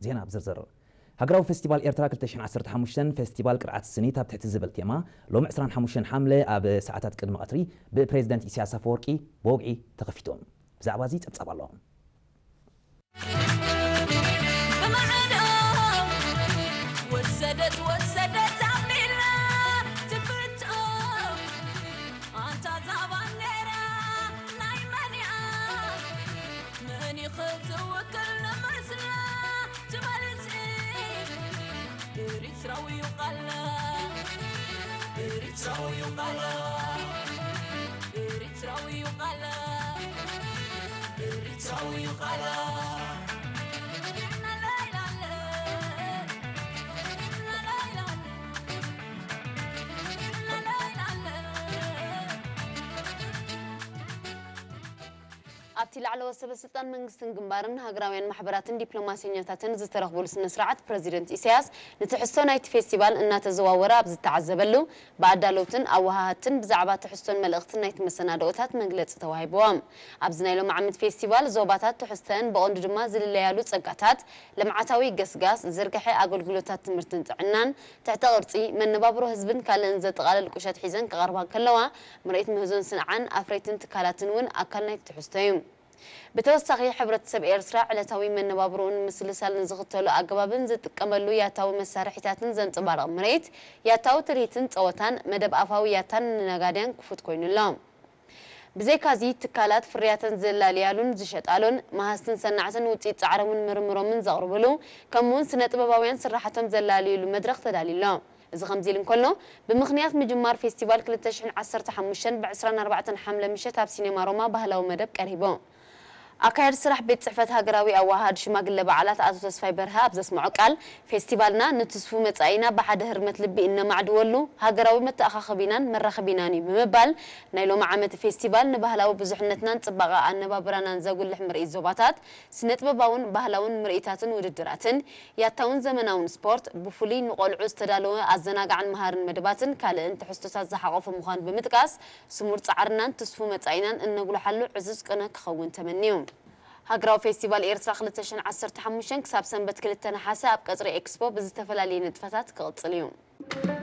ዜና ብዝርዝር። ሃገራዊ ፌስቲቫል ኤርትራ ክልተ ሽሕን ዓሰርተ ሓሙሽተን፣ ፌስቲቫል ቅርዓት ስኒት ኣብ ትሕቲ ዝብል ቴማ፣ ሎሚ ዕስራን ሓሙሽተን ሓምለ ኣብ ሰዓታት ቅድሚ ቀትሪ ብፕሬዚደንት ኢሳያስ ኣፈወርቂ ብወግዒ ተኸፊቱ። ብዛዕባ እዚ ጸብጻብ ኣሎ። ብማዕዶ ወሰደት ወሰደት ኣቢላ ትፍቶ ኣንታ እዛ ባንዴራ ናይ መን እያ? መን እዩ ዝውክል ንመስላ ትበልጽ ኤሪትራዊ እዩ ቃላ ኤሪትራዊ እዩ ቃላ ኤሪትራዊ እዩ ቃላ ኤሪትራዊ እዩ ቃላ ኣብቲ ላዕለዎት ሰበ ስልጣን መንግስትን ግንባርን ሃገራውያን ማሕበራትን ዲፕሎማሰኛታትን ዝተረኽቡሉ ስነ ስርዓት ፕረዚደንት ኢሳያስ ንትሕዝቶ ናይቲ ፌስቲቫል እናተዘዋወረ ኣብ ዝተዓዘበሉ ብኣዳለውትን ኣወሃሃድትን ብዛዕባ ትሕዝቶን መልእኽትን ናይቲ መሰናድኦታት መግለጺ ተዋሂብዎም። ኣብዚ ናይ ሎም ዓመት ፌስቲቫል ዞባታት ትሕዝተን ብቐንዱ ድማ ዝልለያሉ ጸጋታት፣ ልምዓታዊ ገስጋስ፣ ዝርግሐ ኣገልግሎታት ትምህርትን ጥዕናን፣ ትሕተ ቅርጺ፣ መነባብሮ ህዝብን ካልእን ዘጠቓልል ቁሸት ሒዘን ክቐርባ ከለዋ፣ ምርኢት ምህዞን ስንዓን ኣፍረይትን ትካላትን እውን ኣካል ናይቲ ትሕዝቶ እዩ። ብተወሳኺ፣ ሕብረተሰብ ኤርትራ ዕለታዊ መነባብሮኡን ምስልሳል ንዝኽተሉ ኣገባብን ዝጥቀመሉ ያታዊ መሳርሒታትን ዘንጸባርቕ ምርኢት፣ ያታዊ ትርኢትን ጸወታን፣ መደብ ኣፋዊ ያታን ንነጋድያን ክፉት ኮይኑ ኣሎ። ብዘይካዚ፣ ትካላት ፍርያተን ዘላልያሉን ዝሸጣሉን፣ መሃዝትን ሰናዕትን ውጽኢት ጻዕሮምን ምርምሮምን ዘቕርብሉ፣ ከምኡውን ስነ ጥበባውያን ስራሓቶም ዘላልዩሉ መድረኽ ተዳልዩ ኣሎ። እዚ ከምዚ ኢሉ እንከሎ፣ ብምኽንያት ምጅማር ፌስቲቫል ክልተ ሽሕን ዓሰርተ ሓሙሽተን ብ ዕስራን ኣርባዕተን ሓምለ ምሸት ኣብ ሲኔማ ሮማ ባህላዊ መደብ ቀሪቡ። ኣካያዲ ስራሕ ቤት ጽሕፈት ሃገራዊ ኣወሃሃዲ ሽማግለ በዓላት ኣቶ ተስፋይ በርሀ ኣብ ዘስምዖ ቃል፣ ፌስቲቫልና ንትስፉ መጻኢና ብሓደ ህርመት ልቢ እነማዕድወሉ ሃገራዊ መተኣኻኸቢናን መራኸቢናን እዩ ብምባል፣ ናይ ሎሚ ዓመት ፌስቲቫል ንባህላዊ ብዙሕነትናን ጽባቐ ኣነባብራናን ዘጉልሕ ምርኢት ዞባታት፣ ስነ ጥበባውን ባህላውን ምርኢታትን ውድድራትን፣ ያታውን ዘመናውን ስፖርት፣ ብፍሉይ ንቖልዑ ዝተዳለወ ኣዘናጋዕን መሃርን መደባትን ካልእን ትሕዝቶታት ዝሓቖፈ ምዃኑ ብምጥቃስ፣ ስሙር ጻዕርናን ትስፉ መጻኢናን እነጉልሓሉ ዕዙዝ ቅነ ክኸውን ተመንዩ። ሃገራዊ ፌስቲቫል ኤርትራ ክልተ ሽሕን ዓሰርተ ሓሙሽተን ክሳብ ሰንበት ክልተ ነሓሰ ኣብ ቀጽሪ ኤክስፖ ብዝተፈላለየ ንጥፈታት ክቕጽል እዩ።